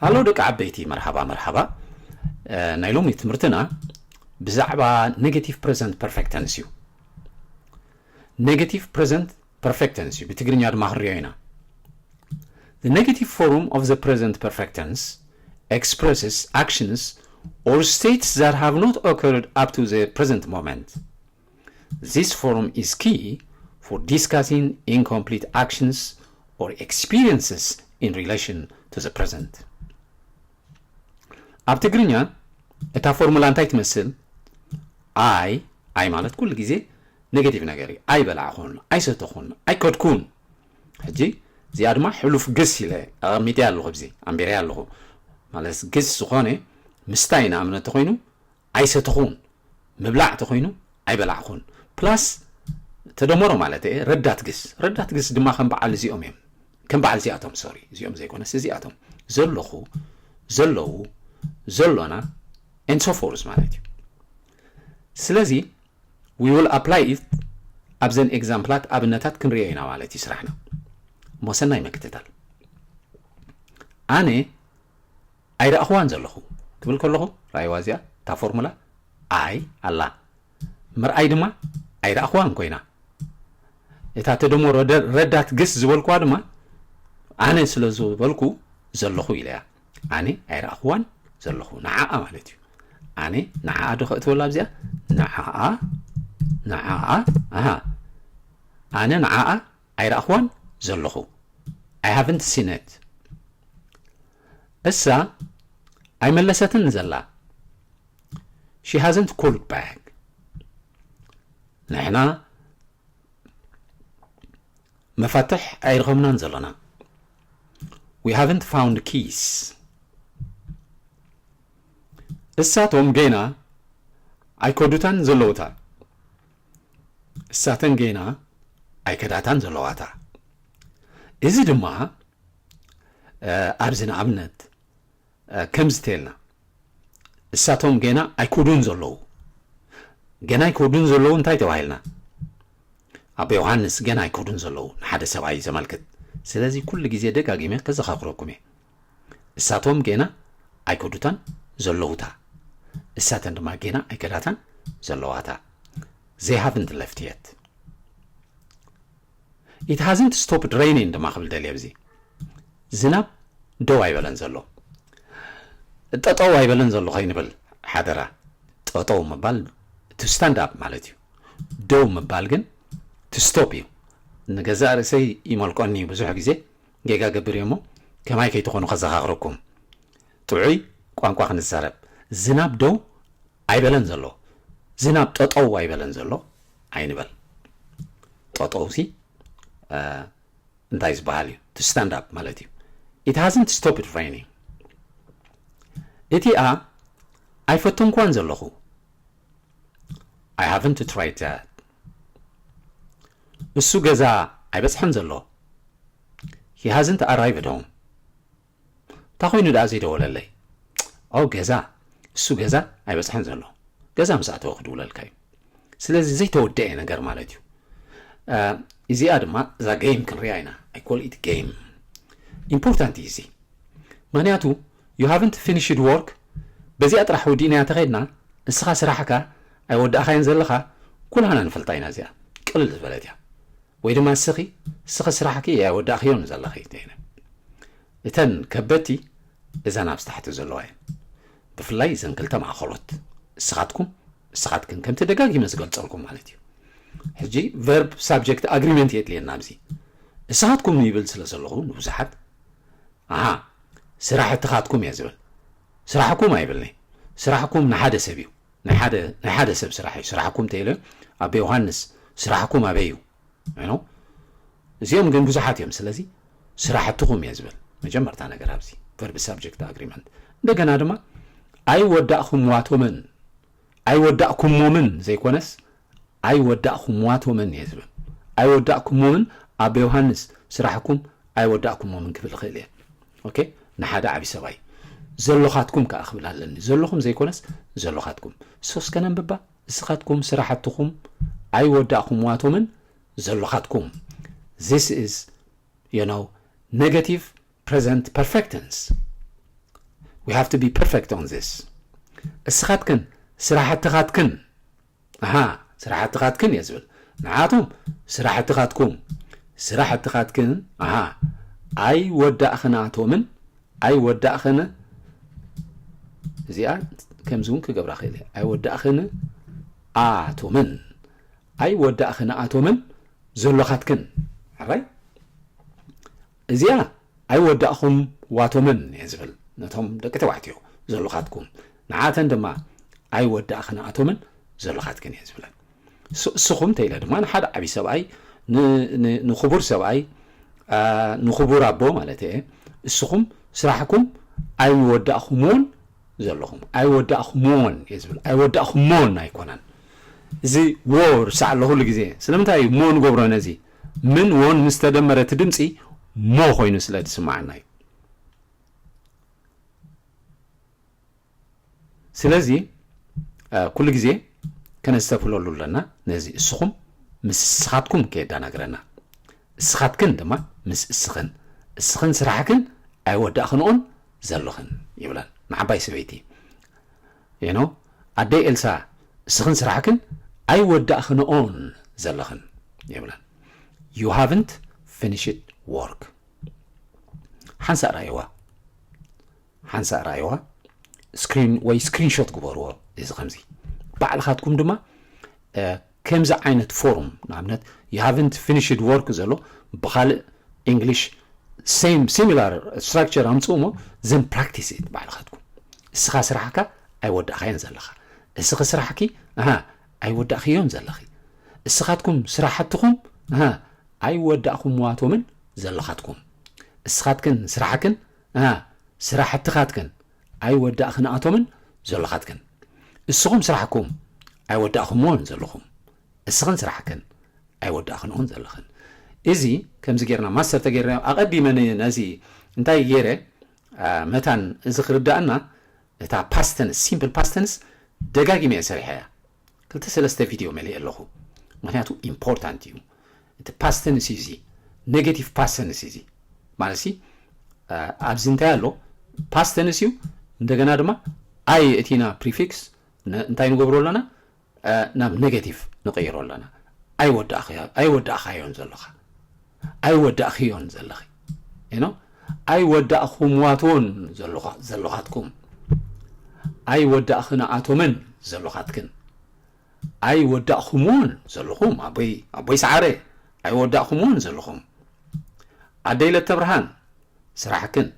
ሃሎ ደቂ ዓበይቲ፣ መርሓባ መርሓባ። እ፣ ናይ ሎሚ ትምህርትና ብዛዕባ negative present perfect tense እዩ። Negative present perfect tense እዩ፣ ብትግርኛ ድማ ክንሪኦ ኢና። The negative form of the present perfect tense expresses actions or states that have not occurred up to the present moment. This form is key for discussing incomplete actions or experiences in relation to the present. ኣብ ትግርኛ እታ ፎርሙላ እንታይ ትመስል? ኣይ ኣይ ማለት ኩሉ ግዜ ኔጌቲቭ ነገር እዩ። ኣይበላዕኹን፣ ኣይሰተኹን፣ ኣይከድኩን። ሕጂ እዚኣ ድማ ሕሉፍ ግስ ኢለ ኣቐሚጠያ ኣለኹ፣ ኣብዚ ኣንቢረያ ኣለኹ። ማለት ግስ ዝኾነ ምስታይ ንኣብነት ተኾይኑ ኣይሰተኹን፣ ምብላዕ ተኾይኑ ኣይበላዕኹን። ፕላስ ተደመሮ ማለት እየ፣ ረዳት ግስ። ረዳት ግስ ድማ ከም በዓል እዚኦም እዮም። ከም በዓል እዚኣቶም፣ ሶሪ፣ እዚኦም ዘይኮነስ እዚኣቶም። ዘለኹ፣ ዘለዉ፣ ዘሎና and so forth ማለት እዩ። ስለዚ we will apply it ኣብዘን ኤግዛምፕላት፣ ኣብነታት ክንሪኦ ኢና ማለት እዩ ስራሕና። እሞ ሰናይ ምክትታል። ኣነ ኣይረኣኽዋን ዘለኹ ክብል ከለኹ፣ ራእይዋ እዚኣ እታ ፎርሙላ ኣይ ኣላ። ምርኣይ ድማ ኣይረኣኽዋን ኮይና። እታ ተደሞ ረደ-፣ ረዳት ግስ ዝበልኩዋ ድማ ኣነ ስለ ዝበልኩ ዘለኹ ኢለያ። ኣነ ኣይረኣኽዋን ዘለኹ፣ ንዓኣ ማለት እዩ። ኣነ ንዓኣ ዶ ከእትወላ ኣብዚኣ? ንዓኣ፣ ንዓኣ፣ ኣሃ። ኣነ ንዓኣ ኣይረኣኽዋን ዘለኹ። I haven't seen it። እሳ ኣይመለሰትን ዘላ። She hasn't called back። ንሕና መፋትሕ ኣይረኸብናን ዘለና። We haven't found keys። እሳቶም ገና ኣይከዱታን ዘለውታ። እሳተን ገና ኣይከዳታን ዘለዋታ። እዚ ድማ፣ እ፣ ኣብዚ ንኣብነት፣ እ፣ ከምዚ ተልና፣ እሳቶም ገና ኣይከዱን ዘለዉ። ገና ኣይከዱን ዘለዉ እንታይ ተባሂልና? ኣቦ ዮሃንስ ገና ኣይከዱን ዘለዉ ንሓደ ሰብኣይ ዘመልክት። ስለዚ ኩሉ ግዜ ደጋጊመ ከዘኻኽረኩም እየ። እሳቶም ገና ኣይከዱታን ዘለዉታ። እሳተን ድማ ገና ኣይከዳታን ዘለዋታ። They haven't left yet። It hasn't stopped raining ድማ ክብል ደልየ ኣብዚ። ዝናብ ደው ኣይበለን ዘሎ። ጠጠው ኣይበለን ዘሎ ከይንብል ሓደራ። ጠጠው ምባል to stand up ማለት እዩ። ደው ምባል ግን to stop እዩ። ንገዛእ ርእሰይ ይመልቆኒ እዩ፣ ብዙሕ ግዜ ጌጋ ገብር እየ እሞ ከማይ ከይትኾኑ ከዘኻኽረኩም። ጥዑይ ቋንቋ ክንዛረብ። ዝናብ ደው ኣይበለን ዘሎ። ዝናብ ጠጠው ኣይበለን ዘሎ ኣይንበል። ጠጠውሲ፣ እ፣ እንታይ ዝበሃል እዩ? To stand up ማለት እዩ። It hasn't stopped raining። እቲኣ ኣይፈተንኳን ዘለኹ። I haven't tried that። እሱ ገዛ ኣይበጽሐን ዘሎ። He hasn't arrived home። እንታይ ኮይኑ ደኣ ዘይደወለለይ? ኦ፣ ገዛ፣ እሱ ገዛ ኣይበጽሐን ዘሎ። ገዛ ምስ ኣተወ ክድውለልካ እዩ። ስለዚ ዘይተወደኤ ነገር ማለት እዩ። እ፣ እዚኣ ድማ እዛ ጌም ክንሪኣ ኢና። I call it game። ኢምፖርታንት እዩ እዚ። ምኽንያቱ you haven't finished work፣ በዚኣ ጥራሕ ወዲእናያ ተኸድና፣ እስኻ ስራሕካ ኣይወዳእኻዮን ዘለኻ፣ ኩላህና ንፈልጣ ኢና እዚኣ። ቅልል ዝበለት እያ። ወይ ድማ እስኺ፣ እስኺ ስራሕኪ ኣይወዳእኽዮን ዘለኺ እንተይነ። እተን ከበድቲ እዘን ኣብዚ ታሕቲ ዘለዋ እየን። ብፍላይ እዘን ክልተ ማእኸሎት፣ እስኻትኩም፣ እስኻትክን፣ ከምቲ ደጋጊመ ዝገልጸልኩም ማለት እዩ። ሕጂ ቨርብ ሳብጀክት ኣግሪመንት የድልየና ኣብዚ። እስኻትኩም ይብል ስለ ዘለኹ ንብዙሓት፣ ኣሃ፣ ስራሕ እትኻትኩም እየ ዝብል። ስራሕኩም ኣይብልኒ። ስራሕኩም ንሓደ ሰብ እዩ። ናይ ሓደ፣ ናይ ሓደ ሰብ ስራሕ እዩ። ስራሕኩም ተይለ፣ ኣቦ ዮሃንስ፣ ስራሕኩም ኣበይ እዩ? You know? እዚኦም ግን ብዙሓት እዮም። ስለዚ ስራሕትኹም እየ ዝብል። መጀመርታ ነገር ኣብዚ ቨርብ ሳብጀክት ኣግሪመንት። እንደገና ድማ ኣይወዳእኹምዋቶምን፣ ኣይወዳእኩሞምን ዘይኮነስ ኣይወዳእኹምዋቶምን እየ ዝብል። ኣይወዳእኩሞምን፣ ኣቦ ዮሃንስ፣ ስራሕኩም ኣይወዳእኩሞምን ክብል እኽእል እየ። ኦኬ? ንሓደ ዓቢ ሰብኣይ። ዘሎኻትኩም ከኣ ክብል ኣለኒ። ዘሎኹም ዘይኮነስ ዘሎኻትኩም። ሶስ ከነንብባ፣ እስኻትኩም ስራሕትኹም ኣይወዳእኹምዋቶምን ዘሎኻትኩም። This is, you know, negative present perfect tense። We have to be perfect on this. እስኻትክን ስራሕትኻትክን ኣሃ ስራሕትኻትክን እየ ዝብል። ንዓቶም ስራሕትኻትኩም ስራሕትኻትክን ኣሃ ኣይወዳእኽን ኣቶምን ኣይወዳእኽን እዚኣ ከምዚ እውን ክገብራ ክእል እየ። ኣይወዳእኽን ኣቶምን ኣይወዳእኽን ኣቶምን ዘሎኻትክን ሕራይ እዚኣ ኣይወዳእኹም ዋቶምን እየ ዝብል ነቶም ደቂ ተባዕትዮ ዘሎኻትኩም ንዓተን ድማ ኣይወዳእኽን ኣቶምን ዘሎኻትክን እየ ዝብለን። እሱ- እስኹም ተኢለ ድማ ንሓደ ዓብዪ ሰብኣይ ን- ን- ንኽቡር ሰብኣይ ኣ፣ ንኽቡር ኣቦ ማለት እየ። እስኹም ስራሕኩም ኣይወዳእኹምዎን ዘለኹም ኣይወዳእኹምዎን እየ ዝብል ኣይወዳእኹምዎን ኣይኮነን። እዚ ዎ ርሳዕ ኣሎ ኩሉ ግዜ። ስለምንታይ እዩ ሞ ንገብሮ ነዚ? ምን ዎን ምስ ተደመረ እቲ ድምፂ ሞ ኮይኑ ስለ ዝስማዓና እዩ። ስለዚ ኩሉ ግዜ ከነስተብህለሉ ኣለና። ነዚ እስኹም ምስ እስኻትኩም ከየዳናግረና፣ እስኻትክን ድማ ምስ እስኽን፣ እስኽን ስራሕክን ኣይወዳእኽንኦን ዘለኽን ይብለን ንዓባይ ሰበይቲ። ኖ ኣደይ ኤልሳ እስኽን ስራሕክን ኣይወዳእኽንኦን ዘለኽን ይብለን። You haven't finished work። ሓንሳእ ራእይዋ ሓንሳእ ራእይዋ ስክሪን ወይ ስክሪንሾት ግበርዎ። እዚ ከምዚ ባዕልኻትኩም ድማ ከምዚ ዓይነት ፎርም ንኣብነት you haven't finished work ዘሎ ብካልእ English same similar structure ኣምፅኡ እሞ then practice it ባዕልኻትኩም። እስኻ ስራሕካ ኣይወዳእኻዮን ዘለኻ፣ እስኺ ስራሕኪ ኣሃ ኣይወዳእኽዮን ዘለኺ፣ እስኻትኩም ስራሕትኹም ኣሃ ኣይወዳእኹምዋቶምን ዘለኻትኩም፣ እስኻትክን ስራሕክን ኣሃ ስራሕትኻትክን ኣይወዳእኽንኣቶምን ዘለኻትክን፣ እስኹም ስራሕኩም ኣይወዳእኹምዎን ዘለኹም፣ እስኽን ስራሕክን ኣይወዳእኽንኦን ዘለኽን። እዚ ከምዚ ጌርና ማስተር ተጌርና ኣቐዲመ ን- ነዚ እንታይ ገይረ ኣ፣ መታን እዚ ክርዳእና እታ past tense simple past tense ደጋጊመ እየ ሰሪሐያ። ክልተ ሰለስተ ቪድዮ መሊእ ኣለኹ። ምክንያቱ ኢምፖርታንት እዩ። እቲ past tense እዩ እዚ negative past tense እዩ እዚ ማለት ሲ ኣ፣ ኣብዚ እንታይ ኣሎ past tense እዩ። እንደገና ድማ ኣይ እቲና prefix እንታይ ንገብሮ ኣለና ናብ negative ንቕይሮ ኣለና። ኣይወዳእኻዮን ዘለኻ፣ ኣይወዳእኽዮን ዘለኺ ኖ ኣይወዳእኹምዋቶን ዘለኻትኩም፣ ኣይወዳእኽንኣቶምን ዘለኻትክን፣ ኣይወዳእኹምዎን ዘለኹም ኣቦይ ኣቦይ ሰዓረ ኣይወዳእኹምዎን ዘለኹም ኣደይ ለተብርሃን ስራሕክን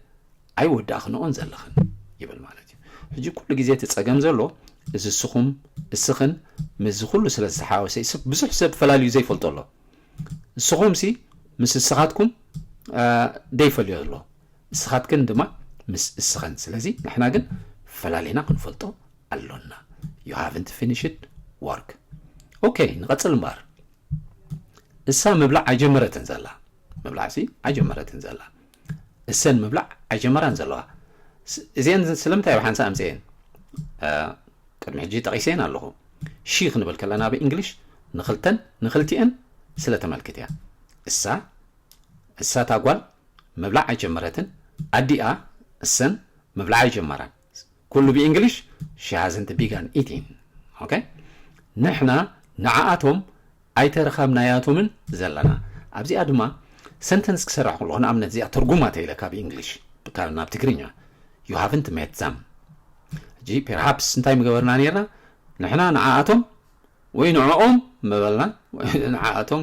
ኣይወዳእኽንኦን ዘለኽን ይብል ማለት እዩ። ሕጂ ኩሉ ግዜ እቲ ፀገም ዘሎ እዚ እስኹም እስኽን ምስዚ ኩሉ ስለ ዝተሓወሰ እዩ። ሰብ- ብዙሕ ሰብ ፈላልዩ ዘይፈልጦ ኣሎ። እስኹም ሲ ምስ እስኻትኩም አ፣ ደይፈልዮ ኣሎ እስኻትክን ድማ ምስ እስኽን። ስለዚ ንሕና ግን ፈላሊና ክንፈልጦ ኣሎና። You haven't finished work። ኦኬ ንቐፅል እምበር እሳ ምብላዕ ኣይጀመረትን ዘላ ምብላዕ ሲ ኣይጀመረትን ዘላ እሰን ምብላዕ ኣይጀመራን ዘለዋ ስ- እዚአን ስለምንታይ ኣብ ሓንሳ ኣምፅአን እ፣ ቅድሚ ሕጂ ጠቒሰን ኣለኹ ሺ ክንብል ከለና ብእንግሊሽ ንኽልተን ንኽልቲአን ስለ ተመልክት እያ እሳ እሳ እታ ጓል ምብላዕ ኣይጀመረትን ኣዲኣ እሰን ምብላዕ ኣይጀመራን ኩሉ ብእንግሊሽ she hasn't begun eating okay ንሕና ንዓኣቶም ኣይተረኸብናያቶምን ዘለና ኣብዚኣ ድማ ሰንተንስ ክሰርሕ ከለኹ ንኣብነት እዚኣ ትርጉማ ተኢለ ካብ እንግሊሽ ካብ ናብ ትግርኛ you haven't met them ሕጂ perhaps እንታይ ምገበርና ነርና ንሕና ንዓኣቶም ወይ ንዕኦም ምበልና ንዓኣቶም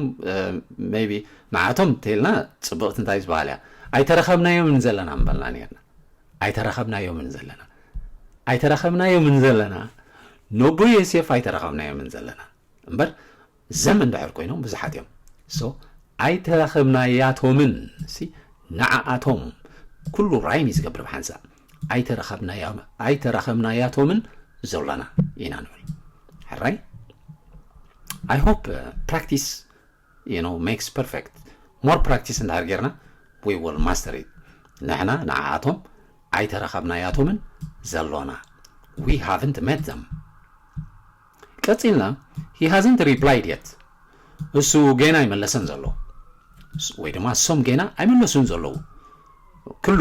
maybe ንዓኣቶም ተልና ፅብቕቲ እንታይ ዝበሃል እያ ኣይተረኸብናዮምን ዘለና ምበልና ነርና ኣይተረኸብናዮምን ዘለና ኣይተረኸብናዮምን ዘለና ነቦ ዮሴፍ ኣይተረኸብናዮምን ዘለና እምበር ዘም እንድሕር ኮይኖም ብዙሓት እዮም so ኣይተረኸብናያቶምን ሲ ንዓኣቶም ኩሉ ራይም እዩ ዝገብር ብሓንሳእ ኣይተረኸብናያ- ኣይተረኸብናያቶምን ዘሎና ኢና ንብል ሕራይ I hope practice you know makes perfect more practice እንድሕር ጌርና we will master it ንሕና ንዓኣቶም ኣይተረኸብናያቶምን ዘሎና we haven't met them ቀፂልና he hasn't replied yet እሱ ገና ኣይመለሰን ዘሎ ወይ ድማ እሶም ገና ኣይመለሱን ዘለዉ ክሉ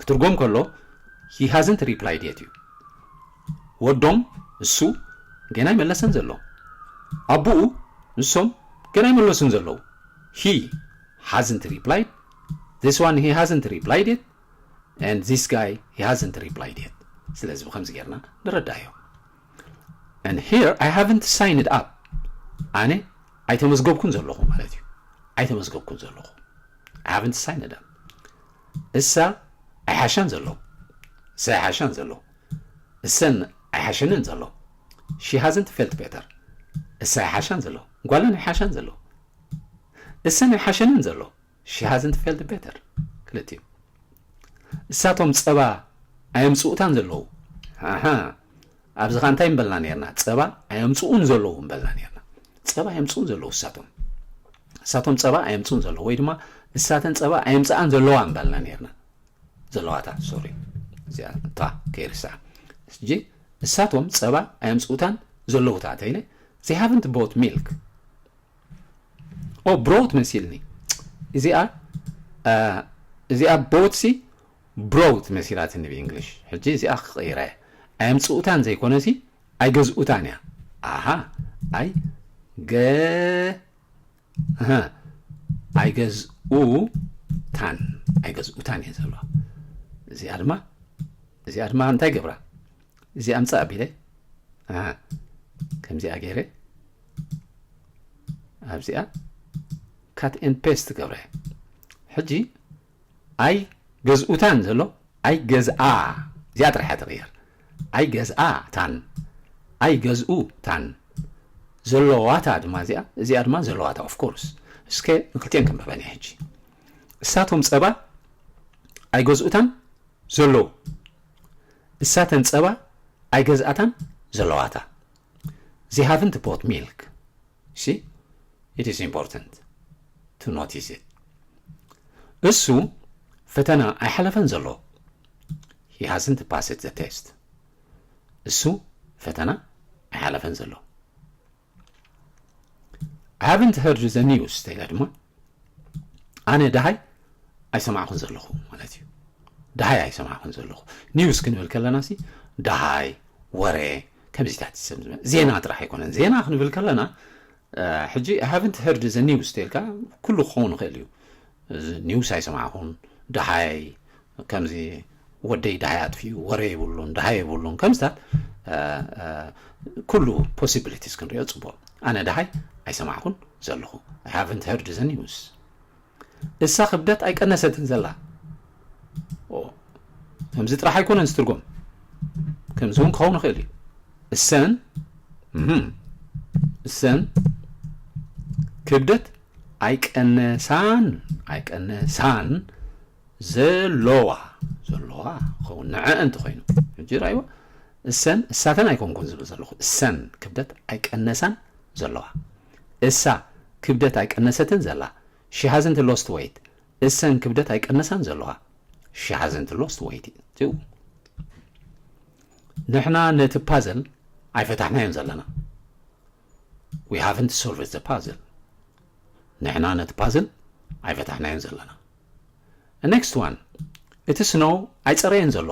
ክትርጎም ከሎ He hasn't replied yet እዩ። ወዶም እሱ ገና ኣይመለሰን ዘሎ። ኣቡኡ ንሶም ገና ኣይመለሱን ዘለዉ። He hasn't replied. This one, he hasn't replied yet. And this guy, he hasn't replied yet. ስለዚ ብኸምዚ ጌርና ንረዳዮ። And here I haven't signed up. ኣነ ኣይተመዝገብኩን ዘለኹ ማለት እዩ። ኣይተመዝገብኩን ዘለኹ። I haven't signed up. እሳ ኣይሓሻን ዘሎ። እሳ ኣይሓሻን ዘሎ። እሰን ኣይሓሸንን ዘሎ። She hasn't felt better. እሳ ኣይሓሻን ዘሎ። ጓለን ኣይሓሻን ዘሎ። እሰን ኣይሓሸንን ዘሎ። She hasn't felt better. ክልቲኡ። እሳቶም ጸባ ኣየምጽኡታን ዘለዉ። ኣሃ፣ ኣብዚ ኸኣ እንታይ ምበልና ነርና? ጸባ ኣየምጽኡን ዘለዉ ምበልና ነርና። ጸባ ኣየምጽኡን ዘለዉ እሳቶም። እሳቶም ጸባ ኣየምጽኡን ዘለዉ፣ ወይ ድማ እሳተን ጸባ ኣየምጽኣን ዘለዋ ምበልና ነርና። ዘለዋታ፣ ሶሪ። እዚኣ እታ ከይርሳዕ። ሕጂ እሳቶም ጸባ ኣየምጽኡታን ዘለዉታ ተይለ፣ they haven't bought milk. ኦ፣ ብሮት መሲልኒ። እዚኣ፣ እ፣ እዚኣ ቦት ሲ ብሮት መሲላትኒ ብእንግሊሽ። ሕጂ እዚኣ ክቕይራ እየ። ኣየምጽኡታን ዘይኮነ ሲ ኣይገዝኡታን እያ። ኣሃ፣ ኣይ ገ-፣ ኣሃ፣ ኣይገዝኡታን፣ ኣይገዝኡታን እየ ዘለዋ። እዚኣ ድማ፣ እዚኣ ድማ እንታይ ገብራ? እዚኣ ኣምጻእ ኣቢለ፣ ኣሃ፣ ከምዚኣ ገይረ፣ ኣብዚኣ cut and paste ገብረ። ሕጂ ኣይገዝኡታን ዘሎ፣ ኣይገዝኣ፣ እዚኣ ጥራሕ እያ ትቕየር። ኣይገዝኣታን፣ ኣይገዝኡታን፣ ዘለዋታ ድማ እዚኣ፣ እዚኣ ድማ ዘለዋታ፣ of course። እስከ ንክልቲኤን ከንብበን እየ ሕጂ። እሳቶም ጸባ ኣይገዝኡታን ዘለዉ። እሳተን ጸባ ኣይገዝኣታን ዘለዋታ። They haven't bought milk. See? It is important to notice it. እሱ ፈተና ኣይሓለፈን ዘሎ። He hasn't passed the test. እሱ ፈተና ኣይሓለፈን ዘሎ። I haven't heard the news ተኢላ ድማ ኣነ ደሃይ ኣይሰማዕኹን ዘለኹ ማለት እዩ። ደሃይ ኣይሰማዕኹን ዘለኹ። ኒውስ ክንብል ከለና ሲ ደሃይ፣ ወረ፣ ከምዚታት ዝሰም-፣ ዜና ጥራሕ ኣይኮነን። ዜና ክንብል ከለና፣ እ፣ ሕጂ I haven't heard the news ተልካ ኩሉ ክኸውን ይኽእል እዩ። እዚ ኒውስ ኣይሰማዕኹን፣ ደሃይ፣ ከምዚ ወደይ ደሃይ ኣጥፊኡ፣ ወረ የብሉን፣ ደሃይ የብሉን፣ ከምዚታት፣ እ፣ እ፣ ኩሉ possibilities ክንሪኦ ጽቡቕ። ኣነ ደሃይ ኣይሰማዕኹን ዘለኹ። I haven't heard the news። እሳ ክብደት ኣይቀነሰትን ዘላ። ኦ፣ ከምዚ ጥራሕ ኣይኮነን ዝትርጎም። ከምዚ እውን ክኸውን ይኽእል እዩ። እሰን፣ እህም፣ እሰን ክብደት ኣይቀነሳን፣ ኣይቀነሳን ዘለዋ፣ ዘለዋ ክኸውን ንዐ እንተኾይኑ። ሕጂ ራእይዋ፣ እሰን፣ እሳተን ኣይኮንኩን ዝብል ዘለኹ። እሰን ክብደት ኣይቀነሳን ዘለዋ። እሳ ክብደት ኣይቀነሰትን ዘላ። She hasn't lost weight. እሰን ክብደት ኣይቀነሳን ዘለዋ። She hasn't lost weight too. ንሕና ነቲ ፓዘል ኣይፈታሕናዮን ዘለና። We haven't solved the puzzle. ንሕና ነቲ ፓዝል ኣይፈታሕናዮን ዘለና። Next one. እቲ ስኖው ኣይጸረየን ዘሎ።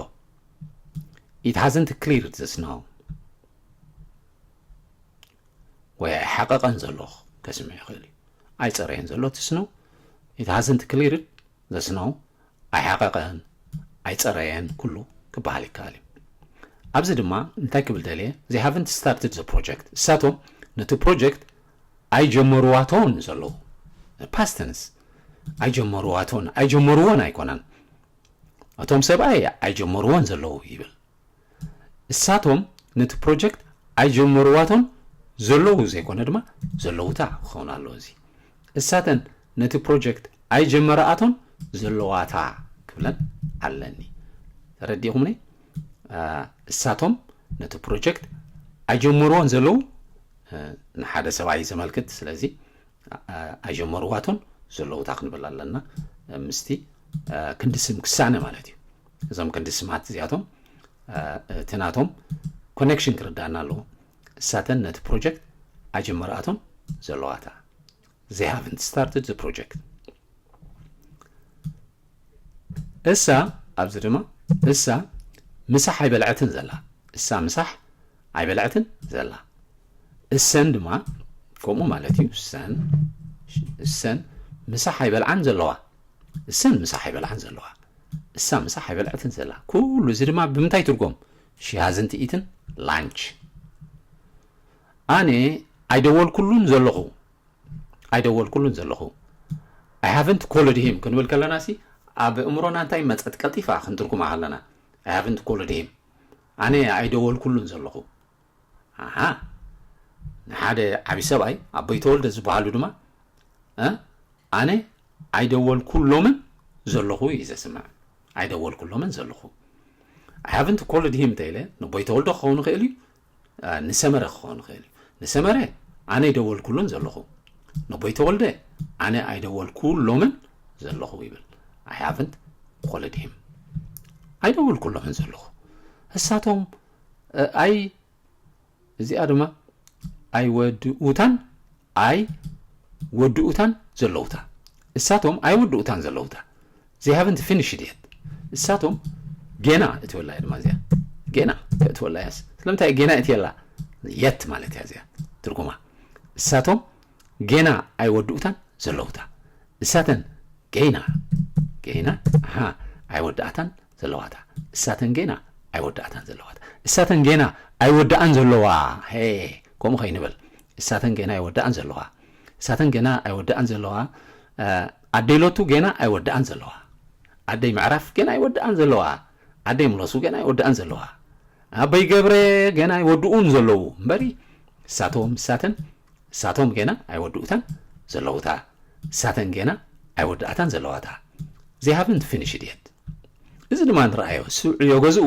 It hasn't cleared the snow. ወይ ኣይሓቐቐን ዘሎ ከስምዕ ይኽእል እዩ። ኣይጸረየን ዘሎ እቲ ስኖው። It hasn't cleared the snow. ኣይሓቐቐን፣ ኣይጸረየን፣ ኩሉ ክበሃል ይከኣል እዩ። ኣብዚ ድማ እንታይ ክብል ደልየ? They haven't started the project. እሳቶም ነቲ ፕሮጀክት ኣይጀመርዋቶን ዘለዉ። Past tense። ኣይጀመርዋቶን፣ ኣይጀመርዎን ኣይኮነን። እቶም ሰብኣይ ኣይጀመርዎን ዘለዉ ይብል። እሳቶም ነቲ ፕሮጀክት ኣይጀመርዋቶን ዘለዉ ዘይኮነ ድማ ዘለዉታ ክኸውን ኣለዎ። እዚ እሳተን ነቲ ፕሮጀክት ኣይጀመረኣቶን ዘለዋታ ክብለን ኣለኒ። ተረዲኹምኒ? አ፣ እሳቶም ነቲ ፕሮጀክት ኣይጀመርዎን ዘለዉ፣ እ፣ ንሓደ ሰብኣይ ዘመልክት። ስለዚ፣ አ፣ ኣይጀመርዋቶን ዘለዉታ ክንብል ኣለና። ምስቲ፣ አ፣ ክንዲ ስም ክሳነ ማለት እዩ። እዞም ክንዲ ስማት እዚኣቶም፣ አ፣ እቲ ናቶም ኮኔክሽን ክርዳእና ኣለዎ። እሳተን ነቲ ፕሮጀክት ኣይጀመርኣቶን ዘለዋታ። They haven't started the project. እሳ፣ ኣብዚ ድማ፣ እሳ ምሳሕ ኣይበልዐትን ዘላ። እሳ ምሳሕ ኣይበልዐትን ዘላ። እሰን ድማ ከምኡ ማለት እዩ። እሰን እሰን ምሳሕ ኣይበልዓን ዘለዋ። እሰን ምሳሕ ኣይበልዓን ዘለዋ። እሳ ምሳሕ ኣይበልዐትን ዘላ። ኩሉ እዚ ድማ ብምንታይ ትርጎም? She hasn't eaten lunch። ኣነ ኣይደወልኩሉን ዘለኹ። ኣይደወልኩሉን ዘለኹ። I haven't called him ክንብል ከለና ሲ ኣብ እምሮና እንታይ መጸት ቀልጢፋ ክንትርጉማ ከለና? I haven't called him። ኣነ ኣይደወልኩሉን ዘለኹ። ኣሃ። ንሓደ ዓቢ ሰብኣይ ኣቦይ ተወልደ ዝበሃሉ ድማ፣ እ? ኣነ ኣይደወልኩሎምን ዘለኹ እዩ ዘስምዕ። ኣይደወልኩሎምን ዘለኹ። I haven't called him እንተኢለ፣ ነቦይ ተወልደ ክኸውን ይኽእል እዩ፣ እ፣ ንሰመረ ክኸውን ይኽእል እዩ። ንሰመረ ኣነ ኣይደወልኩሉን ዘለኹ። ነቦይ ተወልደ ኣነ ኣይደወልኩሎምን ዘለኹ ይብል። I haven't called him። ኣይደወልኩሎምን ዘለኹ። እሳቶም፣ እ፣ ኣይ እዚኣ ድማ ኣይወድኡታን ኣይወድኡታን ዘለውታ። እሳቶም ኣይወድኡታን ዘለውታ። They haven't finished yet። እሳቶም ገና እትወላ እያ ድማ እዚኣ። ገና እትወላ እያስ። ስለምንታይ ገና እትየላ? Yet ማለት እያ እዚኣ ትርጉማ። እሳቶም ገና ኣይወድኡታን ዘለውታ። እሳተን ገና፣ ገና፣ ኣሃ፣ ኣይወዳእታን ዘለዋታ። እሳተን ገና ኣይወዳእታን ዘለዋታ። እሳተን ገና ኣይወዳኣን ዘለዋ። ሄ፣ ከምኡ ከይንብል። እሳተን ገና ኣይወዳኣን ዘለዋ። እሳተን ገና ኣይወዳኣን ዘለዋ። እ፣ ኣደይ ሎቱ ገና ኣይወዳኣን ዘለዋ። ኣደይ ምዕራፍ ገና ኣይወዳኣን ዘለዋ። ኣደይ ምለሱ ገና ኣይወዳኣን ዘለዋ። ኣበይ ገብረ ገና ኣይወድኡን ዘለዉ። እምበሪ፣ እሳቶም፣ እሳተን፣ እሳቶም ገና ኣይወድኡታን ዘለውታ። እሳተን ገና ኣይወዳኣታን ዘለዋታ። They haven't finished yet። እዚ ድማ ንረኣዮ። እሱ ዕዮ ገዝኡ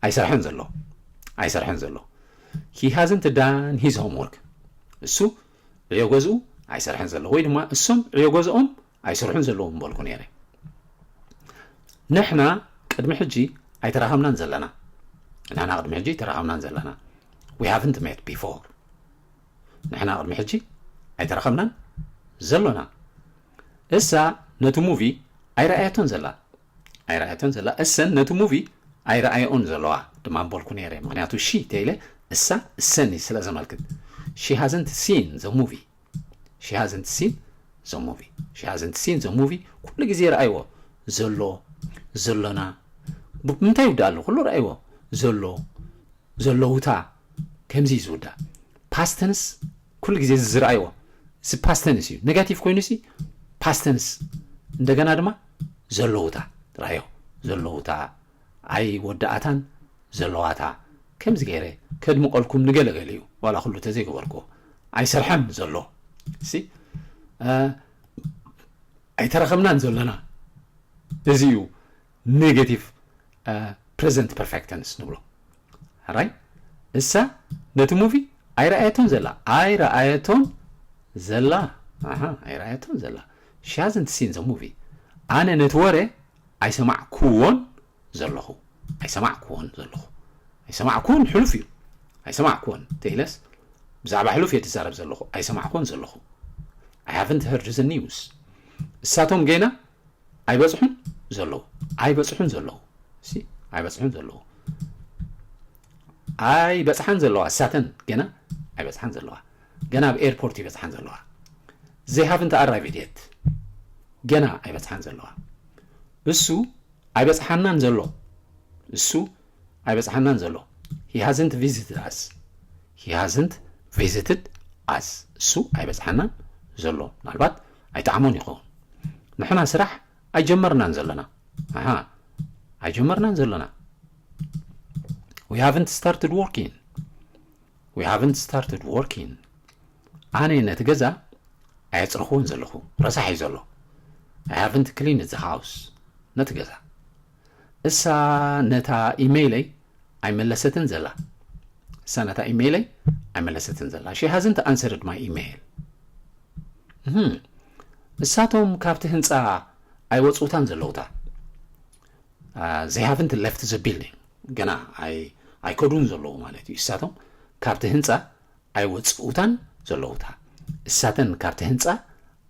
ኣይሰርሐን ዘሎ። ኣይሰርሐን ዘሎ። He hasn't done his homework። እሱ ዕዮ ገዝኡ ኣይሰርሐን ዘሎ። ወይ ድማ እሶም ዕዮ ገዝኦም ኣይሰርሑን ዘለዉ ምበልኩ ነይረ። ንሕና ቅድሚ ሕጂ ኣይተራኸብናን ዘለና። ንሕና ቅድሚ ሕጂ ኣይተራኸብናን ዘለና። We haven't met before። ንሕና ቅድሚ ሕጂ ኣይተራኸብናን ዘሎና። እሳ ነቲ ሙቪ ኣይረኣየቶን ዘላ። ኣይረኣየቶን ዘላ። እሰን ነቲ ሙቪ ኣይረኣየኦን ዘለዋ ድማ ምበልኩ ነይረ። ምኽንያቱ ሺ ተኢለ እሳ እሰን እዩ ስለ ዘመልክት። She hasn't seen the movie። She hasn't seen the movie። She hasn't seen the movie። ኩሉ ግዜ ረኣይዎ። ዘሎ፣ ዘሎና። ብ-፣ ብምንታይ ይውዳእ ኣሎ? ኩሉ ረኣይዎ። ዘሎ፣ ዘለውታ። ከምዚ እዩ ዝውዳእ። Past tense ኩሉ ግዜ እዚ ዝረኣይዎ። እዚ past tense እዩ። ኔጋቲቭ ኮይኑ ሲ past tense። እንደገና ድማ ዘለውታ። ረኣዮ። ዘለውታ። ኣይወዳኣታን ዘለዋታ። ከምዚ ገይረ ከድምቐልኩም ንገለገሊኡ፣ ዋላ ኩሉ ተዘይገበርኩዎ። ኣይሰርሐን ዘሎ። እሲ፣ እ፣ ኣይተረኸብናን ዘለና። እዚ እዩ ኔጌቲቭ፣ እ፣ ፕሬዘንት ፐርፌክት ተንስ ንብሎ። ሕራይ? እሳ ነቲ ሙቪ ኣይረኣየቶን ዘላ። ኣይረኣየቶን ዘላ። ኣሃ፣ ኣይረኣየቶን ዘላ። She hasn't seen the movie። ኣነ ነቲ ወረ ኣይሰማዕኩዎን ዘለኹ። ኣይሰማዕኩዎን ዘለኹ። ኣይሰማዕኩዎን ሕሉፍ እዩ። ኣይሰማዕኩዎን። ተኢለስ ብዛዕባ ሕሉፍ እየ ትዛረብ ዘለኹ። ኣይሰማዕኩዎን ዘለኹ። I haven't heard the news። እሳቶም ገና ኣይበጽሑን ዘለዉ። ኣይበጽሑን ዘለዉ። እሲ፣ ኣይበጽሑን ዘለዉ። ኣይበጽሓን ዘለዋ። እሳተን ገና ኣይበጽሓን ዘለዋ። ገና ኣብ ኤርፖርት ይበጽሓን ዘለዋ። They haven't arrived yet። ገና ኣይበጽሓን ዘለዋ። እሱ ኣይበጽሓናን ዘሎ። እሱ ኣይበጽሓናን ዘሎ። He hasn't visited us። He hasn't visited us። እሱ ኣይበጽሓናን ዘሎ። ምናልባት ኣይጠዓሞን ይኸውን። ንሕና ስራሕ ኣይጀመርናን ዘለና። ኣሃ፣ ኣይጀመርናን ዘለና። We haven't started working። We haven't started working። ኣነ ነቲ ገዛ ኣየጽረኽዎን ዘለኹ። ረሳሕ እዩ ዘሎ። I haven't cleaned the house። ነቲ ገዛ። እሳ ነታ ኢሜይለይ ኣይመለሰትን ዘላ። እሳ ነታ ኢሜይለይ ኣይመለሰትን ዘላ። She hasn't answered my email። እህም። እሳቶም ካብቲ ህንጻ ኣይወጽኡታን ዘለውታ። አ፣ they haven't left the building። ገና ኣይ-፣ ኣይከዱን ዘለዉ ማለት እዩ። እሳቶም ካብቲ ህንጻ ኣይወጽኡታን ዘለውታ። እሳተን ካብቲ ህንጻ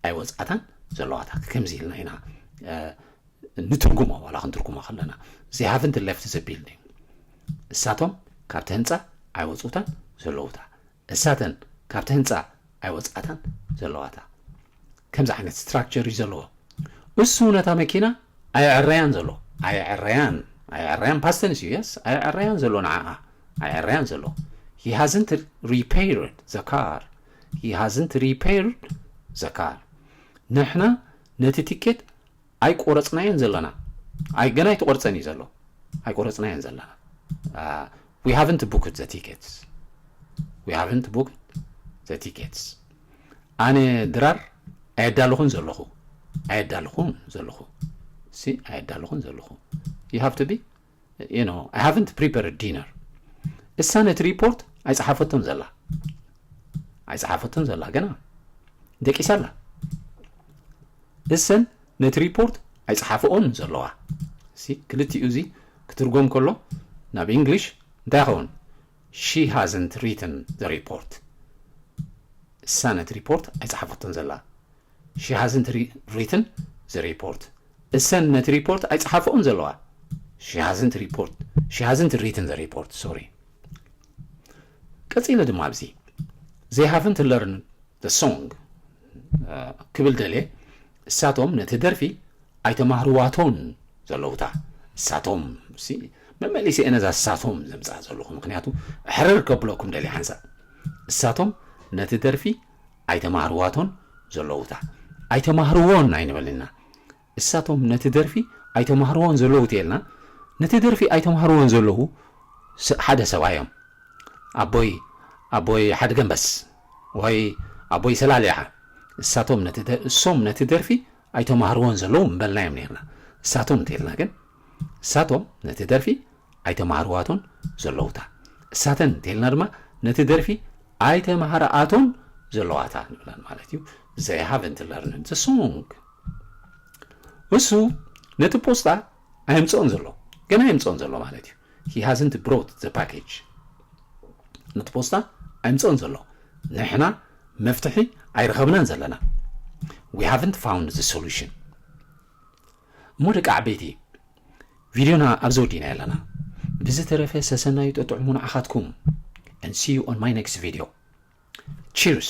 ኣይወጽኣታን ዘለዋታ። ከምዚ ኢልና ኢና፣ እ፣ ንትርጉሞ፣ ዋላ ክንትርጉሞ ከለና። They haven't left the building። እሳቶም ካብቲ ህንፃ ኣይወፁታን ዘለውታ። እሳተን ካብቲ ህንፃ ኣይወፃታን ዘለዋታ። ከምዚ ዓይነት ስትራክቸር እዩ ዘለዎ። እሱ ነታ መኪና ኣየዕረያን ዘሎ። ኣየዕረያን ኣየዕረያን past tense እዩ። Yes, ኣየዕረያን ዘሎ ንዓኣ። ኣየዕረያን ዘሎ። He hasn't repaired the car. He hasn't repaired the car. ንሕና ነቲ ቲኬት ኣይቆረፅናዮን ዘለና። ኣይ ገና ኣይተቆርፀን እዩ ዘሎ። ኣይቆረፅናዮን ዘለና። We haven't booked the tickets. We haven't booked the tickets. ኣነ ድራር ኣየዳለኹን ዘለኹ። ኣየዳለኹን ዘለኹ። ሲ ኣየዳለኹን ዘለኹ። You have to be, you know, I haven't prepared dinner. እሳ ነቲ ሪፖርት ኣይፀሓፈቶን ዘላ። ኣይፀሓፈቶን ዘላ ገና። ደቂሳ ኣላ። እሰን ነቲ ሪፖርት ኣይፀሓፈኦን ዘለዋ። ሲ ክልቲኡ እዚ ክትርጎም ከሎ ናብ እንግሊሽ እንታይ ይኸውን? She hasn't written the report. እሳ ነቲ ሪፖርት ኣይፀሓፈቶን ዘላ። She hasn't written the report. እሰን ነቲ ሪፖርት ኣይፀሓፈኦን ዘለዋ። She hasn't report. She hasn't written the report. Sorry. ቀፂለ ድማ ኣብዚ they haven't learned the song ክብል ደልየ። እሳቶም ነቲ ደርፊ ኣይተማህርዋቶን ዘለውታ። እሳቶም መመሊሰ እየ ነዛ እሳቶም ዘምፅኣ ዘለኹ፣ ምክንያቱ ሕርር ከብለኩም ደልየ ሓንሳእ። እሳቶም ነቲ ደርፊ ኣይተማህርዋቶን ዘለውታ። ኣይተማህርዎን ኣይንበልና። እሳቶም ነቲ ደርፊ ኣይተማህርዎን ዘለዉ ተልና፣ ነቲ ደርፊ ኣይተማህርዎን ዘለዉ ሓደ ሰብኣይ እዮም። ኣቦይ ኣቦይ ሓደ ገንበስ ወይ ኣቦይ ሰላሊዓ። እሳቶም ነቲ እሶም ነቲ ደርፊ ኣይተማህርዎን ዘለዉ ምበልናዮም ነርና። እሳቶም እንተልና ግን እሳቶም ነቲ ደርፊ ኣይተማህርዋቶን ዘለውታ። እሳተን እንተልና ድማ ነቲ ደርፊ ኣይተማህርኣቶን ዘለዋታ ንብለን ማለት እዩ። They haven't learned the song. እሱ ነቲ ፖስታ ኣየምፅኦን ዘሎ፣ ገና ኣየምፅኦን ዘሎ ማለት እዩ። He hasn't brought the package. ነቲ ፖስታ ኣየምፅኦን ዘሎ። ንሕና መፍትሒ ኣይረኸብናን ዘለና። We haven't found the solution. እሞ ደቂ ዓበይቲ፣ ቪድዮና ኣብዚ ወዲና ኣለና። ብዝተረፈ ሰሰናዩ ጠጥዑሙ ንዓኻትኩም። And see you on my next video. Cheers.